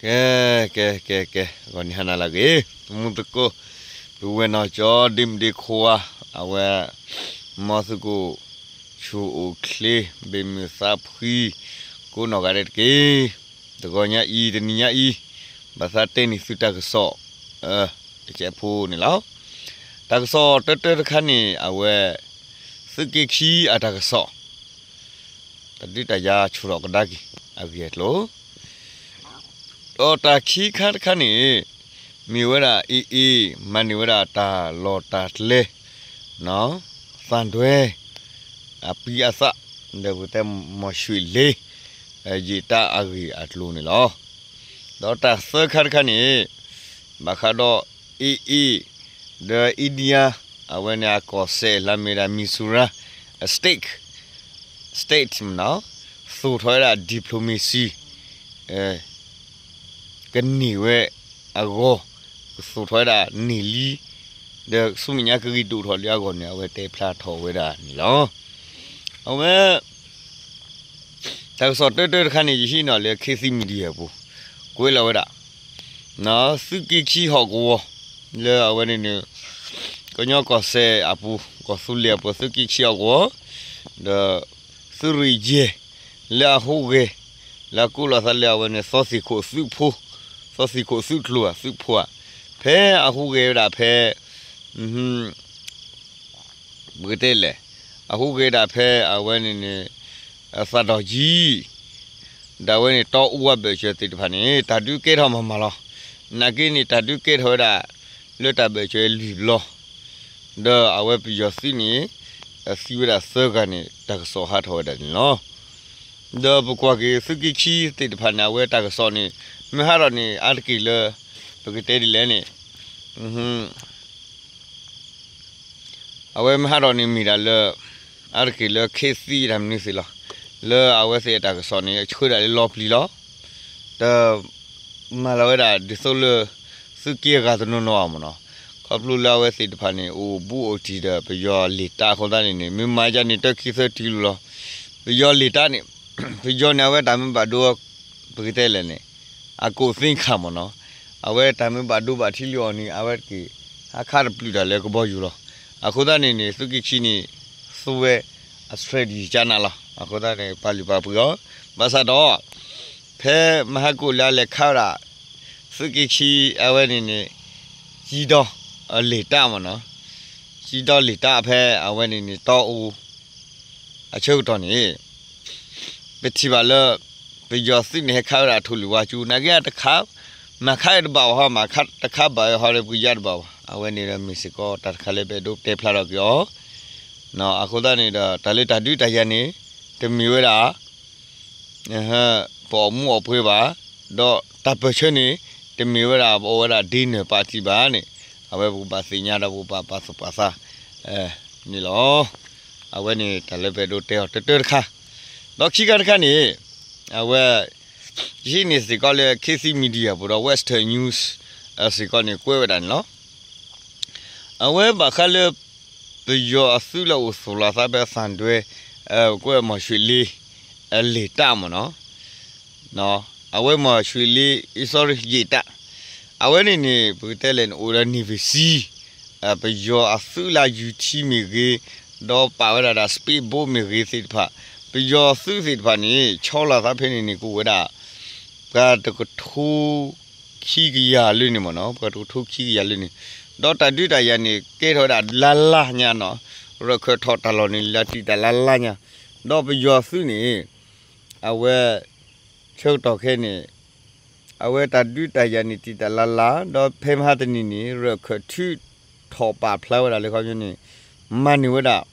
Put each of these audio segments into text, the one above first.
ကဲ ကဲ ကဲ ကဲ ဂီၤနံၤဟါနၤလၢအဂ့ၤ မူသကိး ပုၢ်ဝဲၢ်နီၢ်ကၠီ ဒ့မုၣ်ဒ့ခွါ အဝဲ မ်သုကအိၣ်ဆူၣ် အိၣ်ချ့ ဘ့ၣ်မုၢ်သးဖှံ ကိးနီၢ်ဂၤဒဲးတက့ၢ်. တဂီၤညါအံၤ တနံၤညါအံၤ ဘၣ်သးတဲန့ၢ်သုတၢ်ကစီၣ် တကဲးဖိန့ၣ်လီၤ. တၢ်ကစီၣ်တၢတၢတခါန့ၣ် အဝဲ သုးက့ခံအတၢ်ကစီၣ် တၢ်ဒုးတၢ်ယၤဆူၣ်ထီၣ်ကဒါက့ၤ အဂ့ၢ်အကျိၤ ဒီးတၢ်ခံခါတခါန့ၣ် မ့ၢ်ဝဲဒၣ် AA မၤန့ၢ်ဝဲဒၣ်တၢ်လီၢ်တၢ်ကျဲ သၣ်ဒွဲ အပံအသၣ် ဒီးပကတဲမီၢ်ၡွ့ၣ်လ့ ယံာ်တၢ်အဂ့ၢ်အကျိၤန့ၣ်လီၤ. ဒီးတၢ်သၢခါတခါန့ၣ် ဘၣ်ဃးဒီး AA ဒီး India အဝဲန့ၣ်အကီၢ်စဲၣ်လၢမ့ၢ်ဒၣ် Mizoram state state မနီၤ သူၣ်ထီၣ်ဝဲဒၣ် diplomacy ကန့ၢ်ဝဲအဂီၢ် ကသူၣ်ထီၣ်ဝဲဒၣ်န့ၢ်လံ ဒီးဆူမဲာ်ညါကဂ့ၤဒိၣ်ထီၣ်လံအဂီၢ်န့ၣ် အဝဲတဲဖျါထီၣ်ဝဲဒၣ်န့ၣ်လီၤ. အဝဲ တၢ်ကစီၣ်တၢတၢတခါန့ၣ် ယဟံးန့ၢ်လၢ ခေတ်သစ် Media အပူၤ ကွဲးလီၤဝဲဒၣ် သုးက့ခံဟီၣ်ကဝီၤ လၢအဝဲန့ၣ်န့ၣ် ကညီကီၢ်စဲၣ်အပူၤ ကီၢ်သူလ့ၤအပူၤ သုးက့ခံဟီၣ်ကဝီၤ ဒီး သုးရ့ၣ်ယဲၢ် လၢအဟူးဂဲၤ လၢအကိးလီၤသးလၢအဝဲန့ၣ် သီသံၣ်ခိၣ်သုးဖိ သီသံၣ်ခိၣ်သုးကျိၤဧါ သုးဖိဧါ ဖဲအဟူးဂဲၤဝဲဒၣ်ဖဲ ပကတဲလဲၣ် အဟူးဂဲၤဒၣ်ဖဲအဝဲန့ၣ်န့ၣ် သးဒီၣ်ကံ ဒီးအဝဲန့ၣ် တီအူအဘၢၣ်စၢၤသ့ၣ်တဖၣ်န့ၣ် တၢ်ဒုးကဲထီၣ်မၤမၤလီၤ. နာ်က့န့ၣ် တၢ်ဒုးကဲထီၣ်ဝဲဒၣ် လၢတၢ်ဘၢၣ်စၢၤလွံၢ်ဘျီ ဒီးအဝဲပယီၤသုးန့ၣ် သံဝဲဒၣ်သၢဂၤန့ၣ် တၢ်ကစီၣ်ဟးထီၣ်ဝဲဒၣ်န့ၣ်လီၤ. ဒီးပကွၢ်က့ၤသုးက့ခံသ့ၣ်တဖၣ်န့ၣ် အဝဲတၢ်ကစီၣ်န့ၣ် မ့ၢ်ဟးထီၣ်န့ၣ် အါတက့ၢ်လၢ ပကတဲဒ်လဲၣ်န့ၣ် အဝဲမ့ၢ်ဟးထီၣ်န့ၣ်မ့ၢ်ဒၣ်လၢ အါတက့ၢ်လၢ ခေတ်သစ် တၢ်မနုၤသ့ၣ်လီၤ. လၢအဝဲသ့ၣ်အတၢ်ကစီၣ်န့ၣ် ဆှၢဒၣ်လၢလီၤပျံၤလီၤ. တ မၤလီၤဝဲဒၣ်ဒ်သိးလၢ သုးက့အဂၤတနီၤနီၤမ့ၢ်နီၤ, ခီဖျိလၢအဝဲသ့ၣ်တဖၣ်န့ၣ် အိၣ်ဘူးအိၣ်တံၢ်ဒီးပယီၤလံာ်တၢ်အဃိသတးန့ၣ်န့ၣ် မ့ၢ်မၤယါန့ၣ် တၢ်ခံသၢတုၤလီၤ. ပယီၤလံာ်တၢ်န့ၣ် ပယီၤန့ၣ် အဝဲတၢ်မ့ၢ်ဘၣ်ဒိ ပကတဲလဲၣ်န့ၣ် အကိၣ်သ့ခၣ်မ့ၢ်နီၤ, အဝဲတၢ်မ့ၢ်ဘၣ်ဒိဘၣ်ထံးလံအီၤန့ၣ် အဝဲတက့ၢ် ဟးခးတပျုာ်တၢ်လၢကဘီယူၤလီၤ. အဃိသတးန့ၣ်န့ၣ် သုးက့ခံန့ၣ် သူဝဲ အ strategy ကနးလီၤ. အဃိသတးန့ၣ် ပာ်လုၢ်ပာ်ပှ့ၤအီၤ ဘၣ်ဆၣ်ဒီး ဖဲမဟါကိၣ်လၢအလဲၤခးဝဲဒၣ် သုးက့ခံအဝဲန့ၣ်န့ၣ် ကံဒီ လံာ်တၢ်မ့ၢ်နီၤ, ကံဒီလံာ်တၢ်ဖဲအဝဲန့ၣ်န့ၣ် တီအူ အဆၢကတီၢ်န့ၣ် ပထံၣ်ဘၣ်လၢ ပယီၤသုးန့ၣ် ဟဲခးဝဲဒၣ်ထိၣ်လွံၢ်ဝါကၠိ နာ်က့တခး မၤခးဝဲတဘၣ်ဘၣ်ဟီ မၤခးတခးဘၣ်ဝဲဟီဒီး ပကယါတဘၣ်ဘၣ်. အဝဲန့ၣ်ဒီးမ့ၢ်စ့ၢ်ကီး တၢ်တခါလၢပအဲၣ်ဒိးတဲဖျါထီၣ်က့ၤအီၤ အဃိသတးန့ၣ်ဒီး တၢ်လၢတၢ်ဒုးတၢ်ယၤန့ၣ် တမ့ၢ်ဝဲဒၣ် ပအီၣ်မူအီၣ်ပှဲၤဘၣ်, ဒီးတၢ်ပၢၢ်ဆၢန့ၣ် တမ့ၢ်ဝဲဒၣ် ပအီၣ်ဝဲဒၣ်ဒ့နၢၤပာ်တံၢ်ဘၣ်န့ၣ် အဝဲပကဘၣ်သ့ၣ်ညါဒီးပကဘၣ်ပာ်သူၣ်ပာ်သးန့ၣ်လီၤ. အဝဲန့ၣ်တၢ်လၢပအဲၣ်ဒိးတဲအီၤတၢတၢတခါ, ဒီးခံခါတခါန့ၣ် အဝဲ ယဟံးန့ၢ်စ့ၢ်ကီးလၢ ခေတ်သစ် Media ပူၤဒီး Western News စ့ၢ်ကီးန့ၣ် ကွဲးဝဲဒၣ်န့ၣ်လီၤ. အဝဲဘၣ်ဃးလၢ ပယီၤအသုးလၢအိၣ်သူၣ်လီၤသးဖဲသၣ်ဒွဲ ကွဲးမီၢ်ၡွ့ၣ်လ့ အလံာ်တၢ်မ့ၢ်နီၤ, အဝဲမီၢ်ၡွ့ၣ်လ့ sorry ယံာ်တၢ်, အဝဲန့ၣ်န့ၣ် ပကတဲလဲၣ်န့ၣ် အိၣ်ဒီး Navy SEAL ပယီၤအသုးလၢယူၤထံမ့ၢ်ဂ့ၤ, ဒီးပာ်ဝဲဒၣ်ဒီး speedboat မ့ၢ်ဂ့ၤသ့ၣ်တဖၣ်, ပယီၤသုးသ့ၣ်တဖၣ်န့ၣ် ဆီလီၤသးဖဲန့ၣ်န့ၣ် ကအိၣ်ဝဲဒၣ် ပှၤတကထိခံကယၤလၢန့ၣ်မ့ၢ်နီၤ, ပှၤတကထိခံကယၤလၢန့ၣ်, ဒီးတၢ်ဒုးတၢ်ယၤန့ၣ် ကဲထီၣ်ဝဲဒၣ်လါလါညါနီၤ, ရၢၢ်ခၢၣ်ထီၣ်တၢ်လီၢ်န့ၣ် လၢတံာ်တာ်လါလါညါ, ဒီးပယီၤသုးန့ၣ် အဝဲ ဆၢကတီၢ်ခဲအံၤန့ၣ် အဝဲတၢ်ဒုးတၢ်ယၤန့ၣ် တံာ်တာ်လါလါ, ဒီးဖဲမဟါတနံၤန့ၣ် ရၢၢ်ခၢၣ်ထုးထီၣ်ပာ်ဖျါဝဲဒၣ်လၢခီပညီန့ၣ် မၤန့ၢ်ဝဲဒၣ်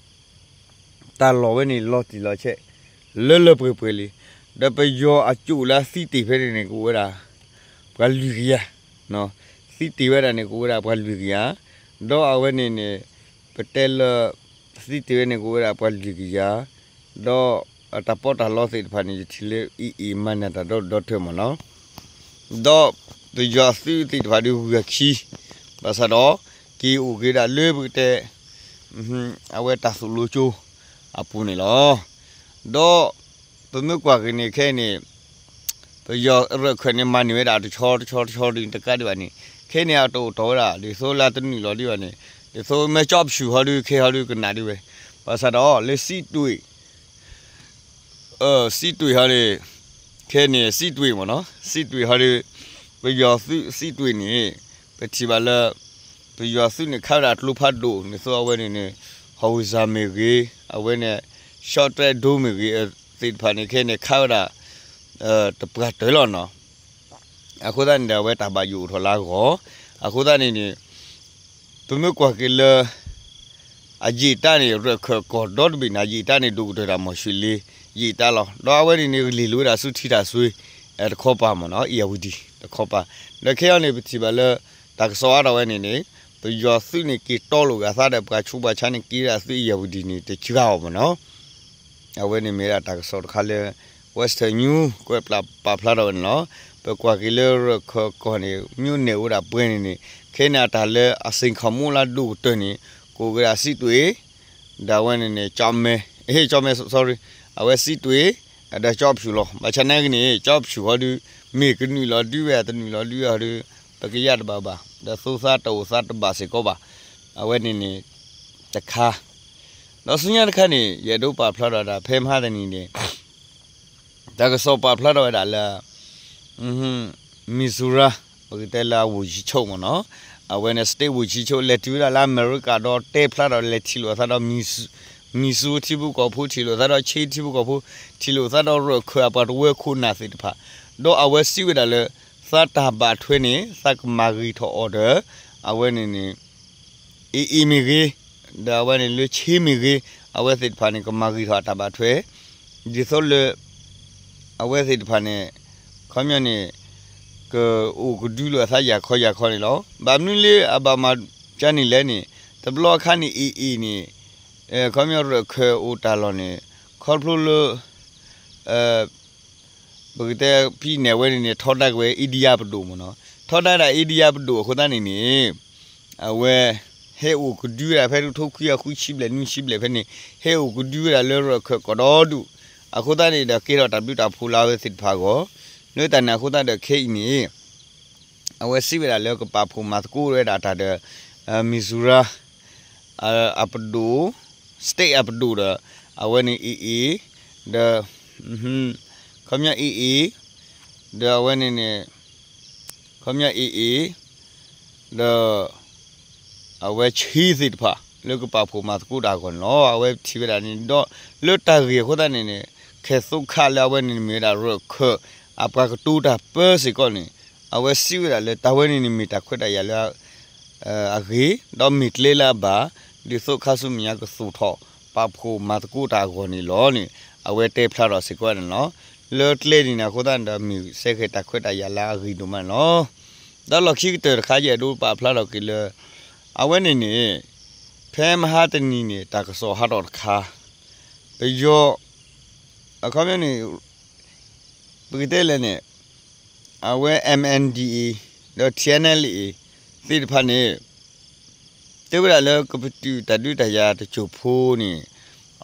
တၢ်လီၢ်ဝဲန့ၣ် လီၤတံၢ်လီၤဆဲး လၢလၢပှဲၤပှဲၤလံ, ဒီးပယီၤအကၠိၣ်လၢအသံတ့ၢ်ဖဲန့ၣ်န့ၣ် ကအိၣ်ဝဲဒၣ် ပှၤလွံၢ်ကယၤ, သံတ့ၢ်ဝဲဒၣ်န့ၣ် ကအိၣ်ဝဲဒၣ်ပှၤလွံၢ်ကယၤ, ဒီးအဝဲန့ၣ်န့ၣ် ပတဲလၢ သံတ့ၢ်ဝဲန့ၣ် ကအိၣ်ဝဲဒၣ်ပှၤလွံၢ်ကယၤ, ဒီးအတၢ်ပီးတၢ်လီသ့ၣ်တဖၣ်န့ၣ် ယထံၣ်လၢ AA မၤန့ၢ်တၢ်ဒီဒီထၢမ့ၢ်နီၤ, ဒီးပယီၤသုးသ့ၣ်တဖၣ်ဒီးဂုၤဂၤခံ, ဘၣ်ဆၣ်ဒီး က့ၤအိၣ်က့ၤဒၣ်လၢပကတဲ အဝဲတၢ်သိၣ်လိကၠိအပူၤန့ၣ်လီၤ. ဒီးပမ့ၢ်ကွၢ်က့ၤန့ၣ်ခဲအံၤန့ၣ် ပ ပယီၤရၢၢ်ခၢၣ်န့ၣ် မၤန့ၢ်ဝဲဒၣ်တဆီတဆီတဆီဒုးတကးဒံးဘၣ်န့ၣ်, ခဲန့ၣ်အတအိၣ်တီၢ်ဝဲဒၣ် ဒ်သိးလၢတနုာ်လီၤဒံးဘၣ်န့ၣ်, ဒ်သိးမ့ၢ်ကၠီဖၠူၣ်ဟီဒုး ခဲဟီဒုးကနၣ်ဒံးဝဲ, ဘၣ်ဆၣ်ဒီးလၢစံးတွ့ၣ် စံးတွ့ၣ်ဟီန့ၣ်, ခဲန့ၣ်စံးတွ့ၣ်မ့ၢ်နီၤ, စံးတွ့ၣ်ဟီဒီး ပယီၤသုးစံးတွ့ၣ်န့ၣ် ပထံၣ်ဘၣ်လၢ ပယီၤသုးန့ၣ်ခးဝဲဒၣ်ကျိဖးဒိၣ်န့ၣ် သိးအဝဲန့ၣ်န့ၣ် ဟီၣ်ဝံၣ်စၢ်မ့ၢ်ဂ့ၤ, အဝဲန့ၣ် ရှီၣ်တြဲၣ်ဒိမ့ၢ်ဂ့ၤ သ့ၣ်တဖၣ်န့ၣ် ခဲန့ၣ်ခးဝဲဒၣ် တပှၢ်တၢၢ်လီၤနီၤ. အဃိသတးန့ၣ်ဒီး အဝဲတၢ်ဘၣ်ယိၣ်အိၣ်ထီၣ်လၢအဂီၢ်, အဃိသတးန့ၣ်န့ၣ် ပမ့ၢ်ကွၢ်က့ၤလၢ အယံာ်တၢ်န့ၣ် ရၢၢ်ခၢၣ်ကီၢ်ဒီတဘ့ၣ်န့ၣ် အယံာ်တၢ်န့ၣ် ဒိၣ်ကတၢၢ်တၢ်မီၢ်ၡ့လ့ ယံာ်တၢ်လီၤ. ဒီးအဝဲန့ၣ်န့ၣ် ကလံၤလိာ်ဝဲဒၣ်ဆူထံတၢ်စွ့ တခီပၤမ့ၢ်နီၤ အံၤယဝံၤဒံးတခီပၤ, ဒီးခဲအံၤန့ၣ် ပထံၣ်ဘၣ်လၢ တၢ်ကစီၣ်အါထီၣ်ဝဲန့ၣ်န့ၣ် ပယီၤသုးန့ၣ် က့ၤတီလိာ်ဂာ်သးဒီးပှၤဆူးပှၤဆါန့ၣ် က့ၤဝဲဒၣ်သုးအံၤယဝံၤဒံးန့ၣ် တစှၤအီၤမ့ၢ်နီၤ. အဝဲန့ၣ်မ့ၢ်ဝဲဒၣ်တၢ်ကစီၣ်တခါလၢ Western News ကွဲးပာ်ဖျါထီၣ်ဝဲန့ၣ်လီၤ. ပကွၢ်က့ၤလၢရၢၢ်ခၢၣ်ကီၢ်န့ၣ် မ့ၢ်အိၣ်န့ၢ်ဝဲဒၣ်ပှဲၤန့ၣ်န့ၣ် ခဲန့ၣ်အတၢ်လၢအစ့ၣ်ခီၣ်မူလၢဒိၣ်ကတၢၢ်န့ၣ် ကအိၣ်က့ၤဒၣ်စံးတွ့ၣ် ဒီးအဝဲန့ၣ်န့ၣ် ကၠီမဲ, ဟ့ၣ် ကၠီမဲ sorry, အဝဲစံးတွ့ၣ် ဒီးကၠီဖၠူၣ်လီၤ. ဘၣ်ဆၣ်နာ်က့န့ၣ် ကၠီဖၠူၣ်ဟီဒုး မ့ၢ်ကနုာ်လီၤဒုးဝဲ တနုာ်လီၤဒုးဝဲဟီဒုး ပကယၢ်တဘၣ်ဘၣ် ဒီးသိသးတအိၣ်သးတဘၣ်စ့ၢ်ကီးဘၣ်. အဝဲန့ၣ်န့ၣ် တခါ ဒီးဆူညါတခါန့ၣ် ယအဲၣ်ဒိးပာ်ဖျါထီၣ်ဒၣ် ဖဲမဟါတနံၤန့ၣ် တၢ်ကစီၣ်ပာ်ဖျါထီၣ်ဝဲဒၣ်လၢ Missouri ပကတဲလၢအဝူၤယံၤဆိမ့ၢ်နီၤ, အဝဲန့ၣ် state ဝူၤယံၤဆိ လဲၤတုၤဝဲဒၣ်လၢအမဲရကၤဒီးတဲဖျါထီၣ်လဲၤထံၣ်လိာ်အသးဒီး မံၤစူၤထံဖိကီၢ်ဖိ ထံၣ်လိာ်သးဒီး ခ့ထံဖိကီၢ်ဖိ ထံၣ်လိာ်သးဒီးရၢၢ်ခၢၣ်အပှၤတဝၢခိၣ်နၢ်သ့ၣ်တဖၣ်, ဒီးအဝဲစံးဝဲဒၣ်လၢ သးတၢ်ဘၣ်ထွဲန့ၣ် သးကမၤဂ့ၤထီၣ်အီၤဒီး အဝဲန့ၣ်န့ၣ် အ့ၣ်အ့ၣ်မ့ၢ်ဂ့ၤ, ဒီးအဝဲန့ၣ်လၢခ့မ့ၢ်ဂ့ၤ, အဝဲသ့ၣ်တဖၣ်န့ၣ် ကမၤဂ့ၤထီၣ်အတၢ်ဘၣ်ထွဲ, ဒ်သိးလၢ အဝဲသ့ၣ်တဖၣ်န့ၣ် ခီပညီန့ၣ် ကအိၣ်ကဒုလိာ်အသးယၤခီယၤခီန့ၣ်လီၤ. ဘၣ်မနုၤလၢအဘၣ်မၤကန့ၣ်လဲၣ်န့ၣ် တဘျီအခါန့ၣ် အ့ၣ်အ့ၣ်န့ၣ် ခီပညီရၢၢ်ခၢၣ်အိၣ်တၢ်လီၢ်န့ၣ် ခီဖျိလၢ ပကတဲဖဲန့ၣ် အဝဲန့ၣ်န့ၣ် ထီဒါက့ၤဝဲ India ပဒိၣ်မ့ၢ်နီၤ, ထီဒါဒၣ် India ပဒိၣ်အဃိသတးန့ၣ်န့ၣ် အဝဲ ဟဲအိၣ်ကဒုဝဲဒၣ်ဖဲတကထိခွံကယၤဃုဆံဘျဲၣ်နွံဆံဘျဲၣ်ဖဲန့ၣ် ဟဲအိၣ်ကဒုဝဲဒၣ်လၢရၢၢ်ခၢၣ်ကီၢ်ဒီဒူၣ်, အဃိသတးန့ၣ်ဒီး ကဲထီၣ်တၢ်ဘျုးတၢ်ဖှိၣ်လၢအဝဲသ့ၣ်တဖၣ်အဂီၢ်, လၢတၢ်န့ၣ်အဃိသတးဒီးခဲအံၤန့ၣ် အဝဲစံးဝဲဒၣ်လၢကပာ်ဖှိၣ်မၤသကိးဝဲဒၣ်တၢ်ဒီး Missouri အပဒိၣ် state အပဒိၣ်ဒီး အဝဲန့ၣ်အ့ၣ်အ့ၣ် ဒီး ခီပညီအ့ၣ်အ့ၣ် ဒီးအဝဲန့ၣ်န့ၣ် ခီပညီအ့ၣ်အ့ၣ် ဒီး အဝဲဆ့သ့ၣ်တဖၣ် လၢကပာ်ဖှိၣ်မၤသကိးတၢ်အဂီၢ်န့ၣ်လီၤ. အဝဲထံၣ်ဝဲဒၣ်န့ၣ်ဒီး လၢတၢ်ဂ့ၢ်အဃိသတးန့ၣ်န့ၣ် ခဲသိခးလၢအဝဲန့ၣ်မ့ၢ်ဝဲဒၣ်ရၢၢ်ခၢၣ် အပှၤကတိၤတၢ်ပၢစ့ၢ်ကီးန့ၣ် အဝဲစံးဝဲဒၣ်လၢတၢ်ဝဲန့ၣ်န့ၣ်မ့ၢ်တၢ်ခွဲးတၢ်ယာ်လၢ အဂ့ၤ ဒီးမ့ၢ်ကျဲလၢအဘၣ် ဒ်သိးခါဆူမဲာ်ညါကသူၣ်ထီၣ် ပာ်ဖှိၣ်မၤသကိးတၢ်အဂီၢ်န့ၣ်လီၤန့ၣ် အဝဲတဲဖျါထီၣ်စ့ၢ်ကီးန့ၣ်လီၤ. လၢကျဲန့ၣ်န့ၣ်အဃိသတးန့ၣ်ဒီး မ့ၢ်စဲဃဲၤတၢ်ခွဲးတၢ်ယာ်လၢအဂ့ၤဒိၣ်မးန့ၣ်လီၤ. ဒီးလီၢ်ခံကတၢၢ်တခါ ယအဲၣ်ဒိးပာ်ဖျါထီၣ်က့ၤလၢ အဝဲန့ၣ်န့ၣ် ဖဲမဟါတနံၤန့ၣ် တၢ်ကစီၣ်ဟးထီၣ်တခါ ပယီၤ အခီပညီန့ၣ် ပကတဲလဲၣ်န့ၣ် အဝဲ M N D A ဒီး T N L A သ့ၣ်တဖၣ်န့ၣ် တဲဝဲဒၣ်လၢကပတုာ်တၢ်ဒုးတၢ်ယၤတစိၢ်ဖိန့ၣ်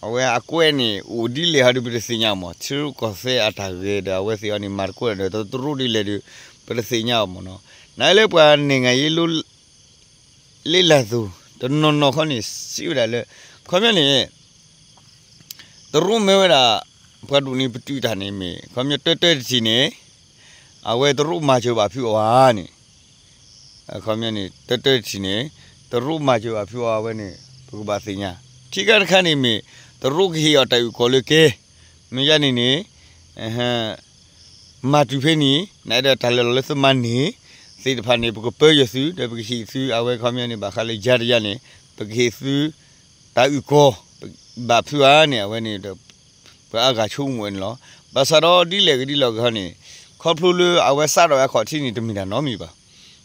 အဝဲအကွဲးန့ၣ် အိၣ်ဒ်လဲၣ်ဟီဒီး ပတသ့ၣ်ညါအီၤမး ထံရူၢ်ကီၢ်သဲးအတၢ်ဂဲၤဒီး အဝဲသ့ၣ်အီၤန့ၣ် မၤသကိးဒီးတရူးဒ်လဲၣ်ဒီး ပတသ့ၣ်ညါအီၤမးနီၤ. နလၢပှၤနဲၣ်ငါယ့လိ လ့လၢ်သူၣ် တနီၤနီၤခီန့ၣ် စံးဝဲဒၣ်လၢ ခီပညီန့ၣ် တရူးမ့ၢ်ဝဲဒၣ် ပှၤဒိၣ်န့ၣ်ပတုာ်တၢ်န့ၣ်မ့ၢ် ခီပညီတၢတၢတထံၣ်န့ၣ် အဝဲတရူးမၤစၢၤဘၣ်ဖုးအီၤဧါန့ၣ် ခီပညီန့ၣ် တၢတၢတထံၣ်န့ၣ် တရူးမၤစၢၤဘၣ်ဖုးအီၤအဝဲန့ၣ် ပကဘၣ်သ့ၣ်ညါ ထံကါတခါန့ၣ်မ့ၢ် တရူးကဟ့ၣ်အီၤတၢ်အုၣ်ကီၤလၢကဲ မ့ၢ်ယါန့ၣ်န့ၣ် မၤတုၤဖဲန့ၣ် နအဲၣ်ဒိးတၢ်လဲၤလီၤလၢသုမၤန့ၢ်သ့ၣ်တဖၣ်န့ၣ် ပကပၢယသု ဒီးပကဟ့ၣ်သု အဝဲခီပညီန့ၣ် ဘၣ်ဃးလၢယၤတယၤန့ၣ် ပကဟ့ၣ်သု တၢ်အုၣ်ကီၤ ဘၣ်ဖုးဧါန့ၣ် အဝဲန့ၣ်ဒီး ပှၤအါဂၤဆိကမိၣ်ဝဲန့ၣ်လီၤ. ဘၣ်ဆၣ်ဒီးဒ်လဲၣ်ဂ့ၤဒ်လဲၣ်ဂ့ၤန့ၣ် ခီဖျိလၢအဝဲစးထီၣ်ဝဲအခီၣ်ထံးန့ၣ် တမ့ၢ်တၢ်နီတမံၤဘၣ်.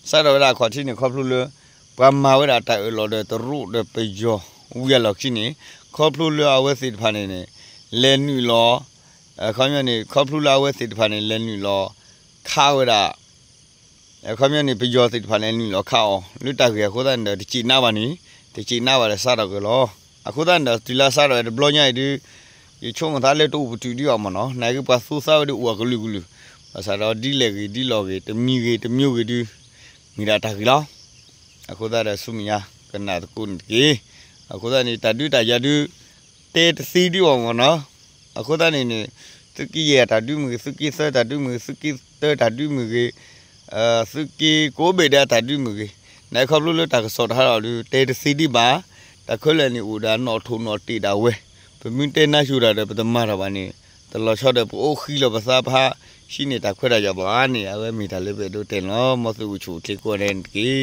စးထီၣ်ဝဲဒၣ်အခီၣ်ထံးန့ၣ် ခီဖျိလၢ ပှၤမၤဝဲဒၣ်တၢ်အၢၣ်လီၤဒီးတရူးဒီးပယီၤ ဝံၤအလီၢ်ခံန့ၣ် ခီဖျိလၢအဝဲသ့ၣ်တဖၣ်န့ၣ်န့ၣ် လဲၤနုာ်လီၤ အခီပညီန့ၣ် ခီဖျိလၢအဝဲသ့ၣ်တဖၣ်န့ၣ် လဲၤနုာ်လီၤ ခးဝဲဒၣ် အခီပညီန့ၣ် ပယီၤသ့ၣ်တဖၣ်န့ၣ် နုာ်လီၤခးအီၤ လၢတၢ်ဂ့ၢ်အဃိသတးန့ၣ်ဒီး တစံးနါဘၣ်န့ၣ် တစံးနါဘၣ်ဒီးစးထီၣ်က့ၤလီၤ. အဃိသတးန့ၣ်ဒီး တုၤလၢစးထီၣ်ဝဲတဘျီညါအံၤဒုး ယဆိကမိၣ်သးလၢတအိၣ်ပတုာ်ဒံးအီၤမ့ၢ်နီၤ နာ်က့ပှၤသူသးဝဲဒုးအိၣ်အကလုာ်ကလုာ် ဘၣ်ဆၣ်ဒီးဒ်လဲၣ်ဂ့ၤဒ်လဲၣ်ဂ့ၤ တမံၤဂ့ၤတမံၤဂ့ၤဒုး မ့ၢ်ဒၣ်တၢ်ဂ့ၤလီၤ. အဃိသတးဒီးဆူမဲာ်ညါ ကနၣ်သကိးန့ၣ်တက့ၢ်. အဃိသတးန့ၣ် တၢ်ဒုးတၢ်ယၤဒုး တဲတသ့ဒံးအီၤမ့ၢ်နီၤ. အဃိသတးန့ၣ်န့ၣ် သုးက့ယဲၢ်အတၢ်ဒုးမ့ၢ်ဂ့ၤ, သုးက့သၢတၢ်ဒုးမ့ၢ်ဂ့ၤ, သုးက့တၢတၢ်ဒုးမ့ၢ်ဂ့ၤ, သုးက့ကိးဘ့ၣ်ဒဲးအတၢ်ဒုးမ့ၢ်ဂ့ၤ, နခီဖျိလၢတၢ်ကစီၣ်တဟးထီၣ်ဒုး တဲတသ့ဒံးဘၣ်. တၢ်ခဲလၢာ်န့ၣ်အိၣ်ဒီးနီၣ်ထိးနီၣ်တ့ၢ်ဒၣ်ဝဲ, ပမ့ၢ်တဲနါစိၤတၢ်ဒီး ပတမၤတၢ်ဘၣ်န့ၣ် တလီၤဆီဒီးပအိၣ်ဃံလီၤပသး ပဟးဟံးန့ၢ်တၢ်ခွဲးတၢ်ယာ်ဘၣ်န့ၣ် အဝဲမ့ၢ်တၢ်လၢပအဲၣ်ဒိးတဲန့ၣ်လီၤ. မ်သုအိၣ်ဆူၣ်အိၣ်ချ့ကိးဂၤဒဲးန့ၣ်တက့ၢ်.